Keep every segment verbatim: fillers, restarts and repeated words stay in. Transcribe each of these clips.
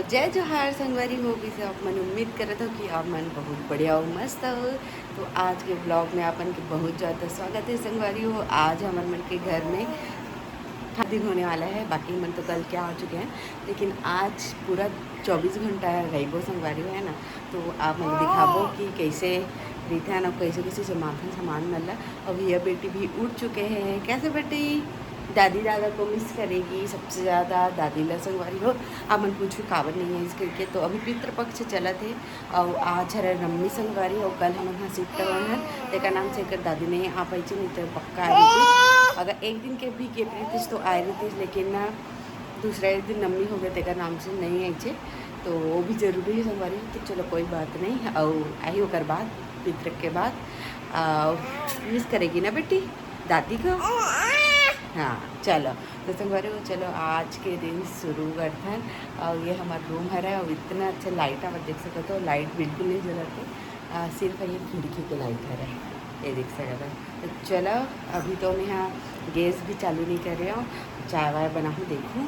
जय जोहार संगवारी हो, कइसे आप मन? उम्मीद करत हो कि आप मन बहुत बढ़िया हो, मस्त हो। तो आज के ब्लॉग में आप मन के बहुत ज़्यादा स्वागत है संगवारी हो। आज हमर मन के घर में शादी होने वाला है। बाकी मन तो कल के आ चुके हैं, लेकिन आज पूरा चौबीस घंटा रहिबो संगवारी हो, है ना? तो आप मन दिखाबो कि कैसे रिथे ना, कैसे कैसे जमाथन सामान मन ला। अभी यह बेटी भी उठ चुके हैं। कैसे बेटी? दादी दादा को मिस करेगी सबसे ज़्यादा, दादी ला संगवारी हो। आप मन पूछो काबर नहीं है इसके के, तो अभी पितृपक्ष चलत है। और आज हरे नवमी संगवारी, और कल हमन ह सिफ्ट होए हन, तेकर नाम से एकर दादी नहीं आ पाई, नहीं तो पक्का आ रही। अगर एक दिन के भी गेप रहतीस तो आए रहतीस, लेकिन ना, दूसरा एक दिन नवमी हो गए, तेकर नाम से नहीं आई छे। तो वो भी जरूरी है संगवारी, तो चलो कोई बात नहीं। और आई ओकर बाद, पितृ के बाद, आ, मिस करेगी ना बेटी दादी को? हाँ, चलो। तो संगवारी हो, चलो आज के दिन शुरू करथन। और ये हमार रूम हरे, और इतना अच्छा लाइट आवत, देख सकत हो, लाइट बिल्कुल नहीं जलत है। आ, सिर्फ ये खिड़की के लाइट हरे, ये देख सकत हो। तो चलो, अभी तो मैं यहाँ गैस भी चालू नहीं कर रहे हो, चाय वाय बनाऊँ देखूँ,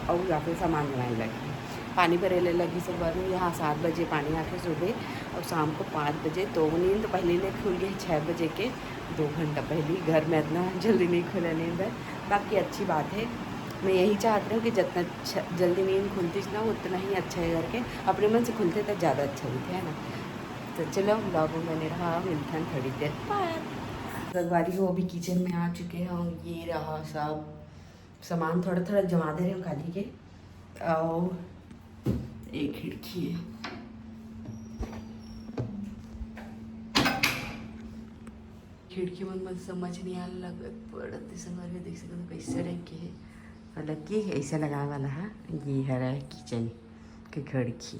और या फिर सामान बनाए लगी, पानी भरे ले लगी संगवारी हो। यहाँ सात बजे पानी आके सुबह, और शाम को पाँच बजे। तो नींद तो पहले ले खुल गई छः बजे के, दो घंटा पहले। घर में इतना जल्दी नहीं खुला नींद है, बाकी अच्छी बात है। मैं यही चाहती हूँ कि जितना छ-, जल्दी नींद खुलती ना, उतना ही अच्छा है करके। अपने मन से खुलते तो ज़्यादा अच्छा होता है ना। तो चलो, ब्लॉग में बने रहा, मिलते हैं थोड़ी देर बाद। संगवारी हो, अभी किचन में आ चुके हैं। ये रहा सब सामान, थोड़ा थोड़ा जमा दे रहे हो खाली के। और एक खिड़की है, खिड़की मन मन समझ नहीं आने लगत पड़त है संगवारी हो, देख सकते हो कैसे रखे है। मतलब कि ऐसा लगाए वाला है, ये हरे किचन के खिड़की।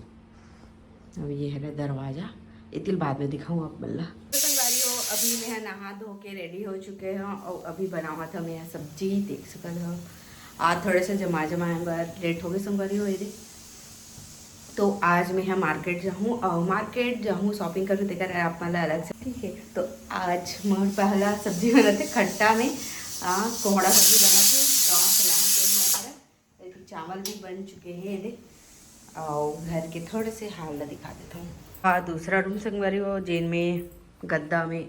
अब ये हरे दरवाजा, एतिल बाद में दिखाऊँ आप मन ला। तो संगवारी हो, अभी मैं नहा धो के रेडी हो चुके हैं और अभी बनावत हूँ मैं सब्जी, देख सकत हो। आज थोड़े से जमा जमाए बर लेट हो गए संगवारी हो, ये दे। तो आज मैं यहाँ मार्केट जाहूँ और मार्केट जाहूँ शॉपिंग करूँ, तेकर आप मन ला अलग से, ठीक है। तो आज मोर पहला सब्जी बनाते खट्टा में, आ, कोहड़ा सब्जी बनाते, गाँव से लाए थे मोर करा। देखो, चावल भी बन चुके हैं, ये दे, और घर के थोड़े से हाल ला दिखा देता हूँ। हाँ, दूसरा रूम संगवारी हो, जेन में गद्दा में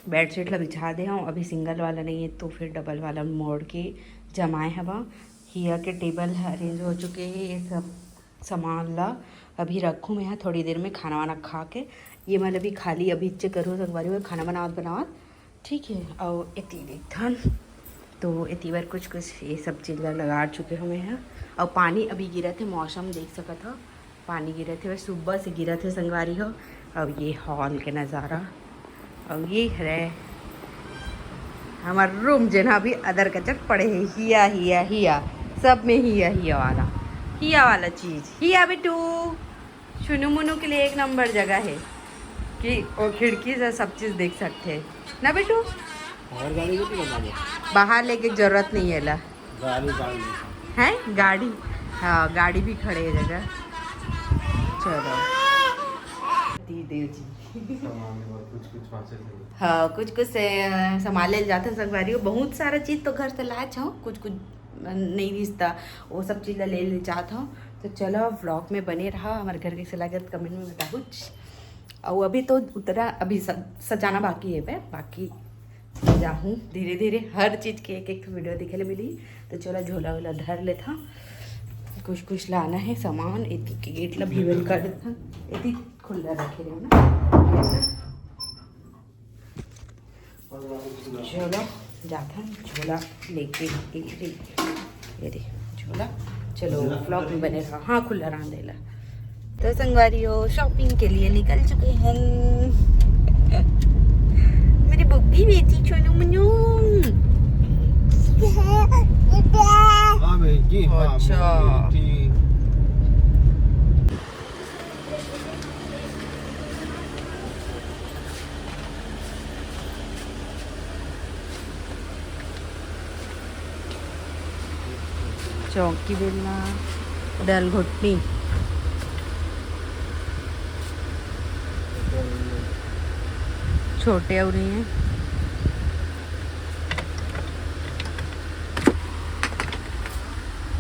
बेडशीट ला बिछा दे हूँ। अभी सिंगल वाला नहीं है, तो फिर डबल वाला मोड़ के जमाए हवा। हिया के टेबल ह अरेंज हो चुके हैं, ये सब सामान ला अभी रखूँ मैं यहाँ थोड़ी देर में खाना वाना खा के। ये मन अभी खाली, अभी इच्चे करूँ संगवारी हो, खाना बनावत बनावत, ठीक है। और एती देखथन, तो एती बर कुछ कुछ ये सब चीज ला लगा चुके हूँ मैं यहाँ। और पानी अभी गिरत है, मौसम देख सकत हो, पानी गिरत है, सुबह से गिरत है संगवारी हो। और ये हॉल के नज़ारा, और ये हरे हमार रूम, जेन ह अभी अदर कचर पड़े है। हिया, हिया, हिया, सब में हिया, हिया वाला, हिया वाला चीज, हिया बेटू। चुनू मुनू के लिए एक नंबर जगह है कि वो खिड़की से सब चीज देख सकते हैं ना बेटू। और गाड़ी को तो बना दे। बाहर लेके जरूरत नहीं है ला। गाड़ी, गाड़ी। है गाड़ी? हाँ, गाड़ी भी खड़े है जगह। चलो। दी देव जी। सामान और कुछ कुछ पाछे से। हाँ, कुछ कुछ से, अ, सामान ले जाते हैं संगवारी हो। बहुत सारा चीज तो घर से लाए छो, कुछ कुछ नहीं रिश्ता, वो सब चीज ला ले ले जात हो। तो चलो, व्लॉग में बने रहा, हमारे घर कैसे लगे कमेंट में बताओ। और अभी तो उतना, अभी सब सजाना बाकी है बे, बाकी जाहूँ धीरे धीरे, हर चीज के एक एक वीडियो देखे ले मिली। तो चलो, झोला वोला धर लेता, कुछ कुछ लाना है सामान। एती के गेट ला भी बंद कर देता, एती खुला रखे रहो ना। चलो, जाथन झोला लेके। ये रे, ये रे झोला। चलो, व्लॉग में बने रहो। हाँ, खुला रहने देला। तो संगवारी हो, शॉपिंग के लिए निकल चुके हैं। मेरी बुग्गी बेटी चुनू मुनू। हाँ बेटी, हाँ अच्छा। बेटी। चौकी बेलना, दाल घोटनी, छोटे और ये,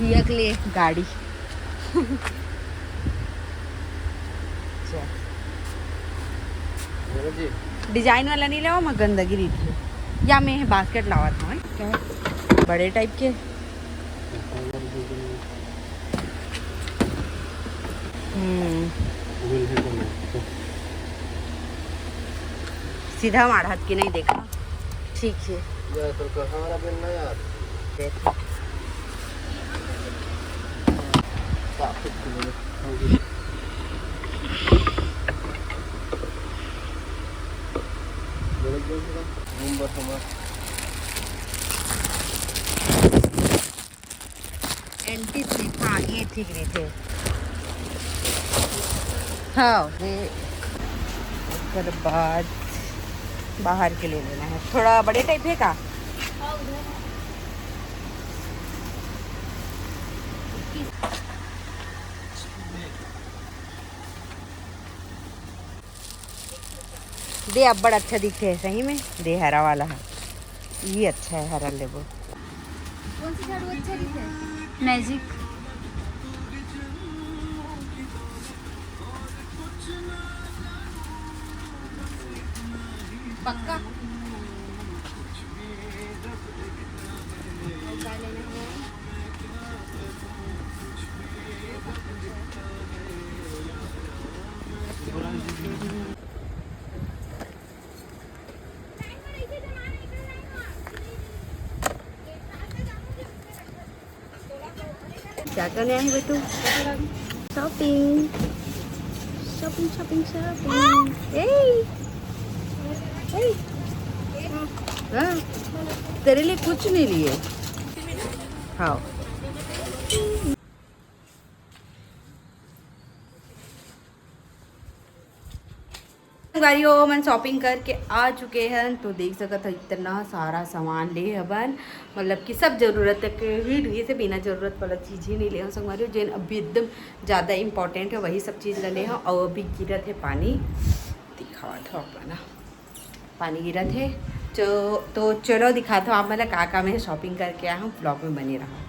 ये अगले गाड़ी। डिजाइन वाला नहीं लेवा, मैं गंदगी रही थी या मैं बास्केट लावा था, हैं? क्या है? बड़े टाइप के। हम्म। सीधा मार हाथ की नहीं देखा। ठीक है। देखो। एंटी स्लिप, हाँ, ये ठीक रहिथे। हाँ, ये ओकर बाद बाहर के ले लेना है, थोड़ा बड़े टाइप है का। दे, अब्बड़ अच्छा दिखथे सही में। दे, हरा वाला है, ये अच्छा है, हरा लेबो। कौन सी झाड़ू अच्छा दिखथे? मैजिक। पक्का। क्या करने आए बेटू? Shopping, shopping, shopping, shopping. ए, ए, हाँ, तेरे लिए कुछ नहीं लिए। हाँ। संगवारी हो, हमन शॉपिंग करके आ चुके हैं, तो देख सकत हो इतना सारा सामान ले हवन, मतलब कि सब जरूरत के ही लिए से, बिना जरूरत वाला चीज ही नहीं ले हवन संगवारी हो। जेन अभी एकदम ज्यादा इंपॉर्टेंट है वही सब चीज ले ले हवन। और अभी गिरत है पानी, दिखावत हो अपना पानी गिरत है। तो, तो चलो दिखात हो आप मन ला का का मैं शॉपिंग करके आए हूँ, ब्लॉग में बने रहा।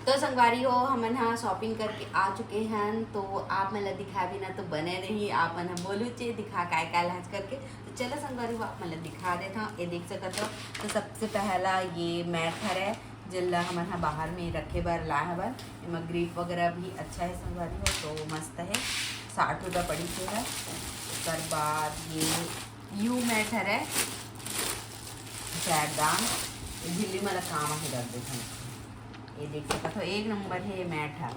तो संगवारी हो, हमन ह शॉपिंग करके आ चुके हन, तो आप मन ला दिखा बिना तो बने नहीं, आप मन ह बोलू चे दिखा काय काय लाज करके। तो चलो संगवारी हो, आप मन ला दिखा देत हव। ये देख सकत हो, तो सबसे पहला ये मैट हरे, जेन ला हमन ह बाहर में रखे बर लाए हवन। एमा ग्रिप वगैरह भी अच्छा है संगवारी हो, तो मस्त है, साठ रुपया पड़ी थे है। ओकर बाद ये यू मैट हरे, पैरदान, झिल्ली मन ला काम आही रख देथन। ये देख सकत हो, एक नंबर है ये मैट ह।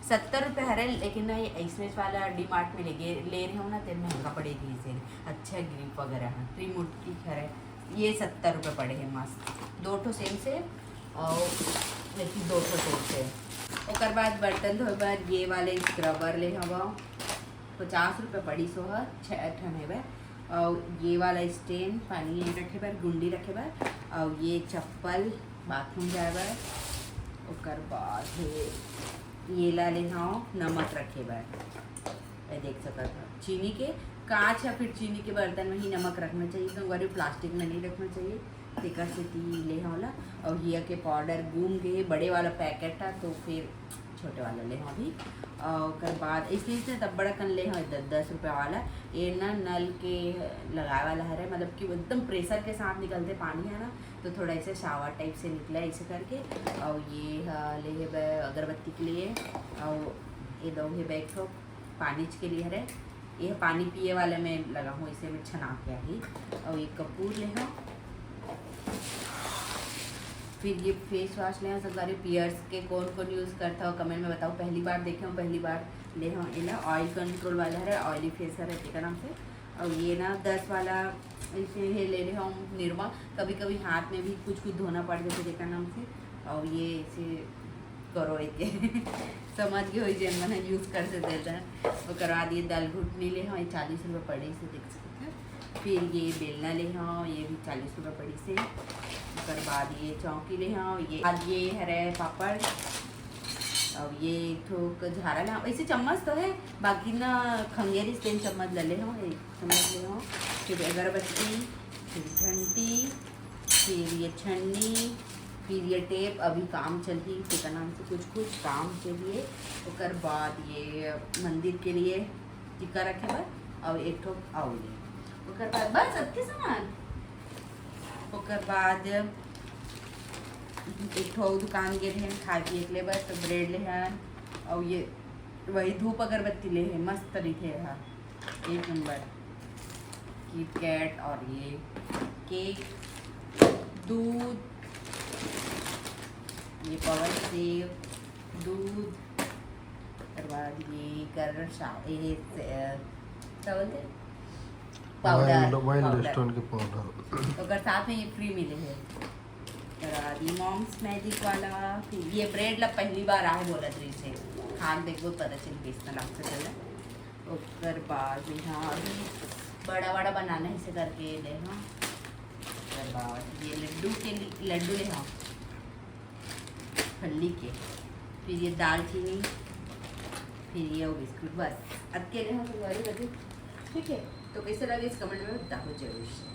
सत्तर रुपये हरे, लेकिन ना, ये ऐसने वाला डीमार्ट में लेके ले रहे हो ना, तेरे महंगा पड़ेगी इसे। अच्छा ग्रिप वगैरह है, त्रिमूर्ति हरे, ये सत्तर रुपये पड़े हैं मस्त, दो ठो सेम से, और लेकिन दो ठो सेम से। ओकर बाद बर्तन धोए बर ये वाले स्क्रबर ले हवा, पचास रुपये पड़ी सो ह, छः ठन हेबे। और ये वाला स्टैंड पानी रखे बर, गुंडी रखे बर, और ये चप्पल बाथरूम जाए बर। ओकर बाद हे ये ला ले हव नमक रखे बर। ये देख सकत हव, चीनी के कांच या फिर चीनी के बर्तन में ही नमक रखना चाहिए, संगवारी, प्लास्टिक में नहीं रखना चाहिए। तेकर सेती ले हव ला। और हिया के पाउडर गुम गे, बड़े वाला पैकेट था, तो फिर छोटे वाला ले हव अभी। और ओकर बाद ऐसे ऐसे तब बड़ा कन ले हव दस दस रुपया वाला। ये ना नल के लगाए वाला हरे, मतलब कि एकदम प्रेशर के साथ निकलते पानी है ना, तो थोड़ा ऐसे शावर टाइप से निकला ऐसे करके। और ये ह, ले हेबे अगरबत्ती के लिए, और ये दो हेबे एक ठो पानीच के लिए हरे। ये पानी पिए वाला में लगा हूँ, इसे में छना के आही। और ये कपूर ले हव, फिर ये फेस वॉश ले हव। संगवारी, पियर्स के कौन कौन यूज करता हो, कमेंट में बताओ। पहली बार देखे हूँ, पहली बार ले हव। ये ना ऑयल कंट्रोल वाला है, ऑयली फेस है, तेकर नाम से। और ये ना दस वाला इसे हे ले ले हव निरमा। कभी कभी हाथ में भी कुछ कुछ धोना पड़ जाते, तेकर नाम से। और ये इसे करो एक समझ गए होई, जेन मन यूज कर से देता है। ओकर बाद ये दाल घुटनी ले हव, चालीस रुपये पड़े, इसे देख सकते हैं। फिर ये बेलना ले हव, ये भी चालीस रुपये पड़ी से। ओकर बाद ये चौकी ले हव, ये बाद ये हरे पापड़, और ये एक ठो झारा ले हव। ऐसे चम्मच तो है, बाकी ना खंगेरी स्टैंड चम्मच ले ले हव, एक चम्मच ले हव। फिर अगरबत्ती, फिर घंटी, फिर ये छन्नी, फिर ये टेप, अभी काम चलही, तेकर नाम से कुछ कुछ काम के लिए। ओकर बाद ये मंदिर के लिए टीका रखे बर, और एक ठो और ये। ओकर बाद बस अतके सामान। ओकर बाद एक ठो अउ दुकान गे रहेन खाए पिए के ले बर, तो ब्रेड लेहन, अउ ये वही धूप अगरबत्ती ले हे, मस्त रहिथे एहा, एक नंबर। किटकैट और ये केक, दूध, ये पवन सेव, दूध, ओकर बाद ये कर शा-, ये से-, क्या बोलते हैं? Powder, wild, wild powder. Stone के पाउडर। ओकर साथ में ये फ्री मिले हे। ओकर बाद ये मॉम्स मैजिक वाला, फिर ये ब्रेड ला पहली बार आहे बोलत रहिस हे, खा के देखबो पता चली कैसन लगथे तेला। ओकर बाद यहाँ अभी बड़ा बड़ा बनाना है इसे करके ले, हाँ। ओकर बाद ये लड्डू के लिए, लड्डू ले, हाँ, फल्ली के, फिर ये दालचीनी, फिर ये वो बिस्कुट, बस अतके ले, हाँ, संगवारी बचे। ठीक है, तो कैसे लगे इस कमेंट में बताओ जरूर से।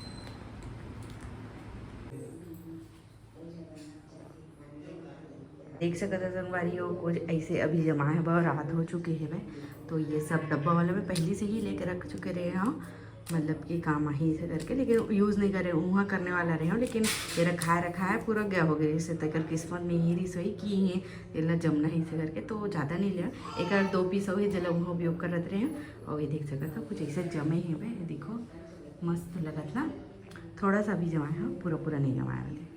देख सकत हो संगवारी हो, कुछ ऐसे अभी जमाए बर रात हो चुके हे मैं, तो ये सब डब्बा वाला मैं पहले से ही लेके रख चुके रहे हूँ, मतलब कि काम आही इसे करके, लेकिन यूज़ नहीं करे, उहाँ करने वाला रहे हूँ, लेकिन ये रखाए रखाए पूरा गया हो गया, इसे तकर किस्मत में ही रिसोई की है, एला जमना है इसे करके, तो ज़्यादा नहीं लिया, एक आध दो पीस हो गए, जेला उहाँ उपयोग करत रहे हूँ। और ये देख सकत हो कुछ ऐसे जमे हे मैं, देखो मस्त लगत ना, थोड़ा सा भी जमाए हूँ, पूरा पूरा नहीं जमाए वाले।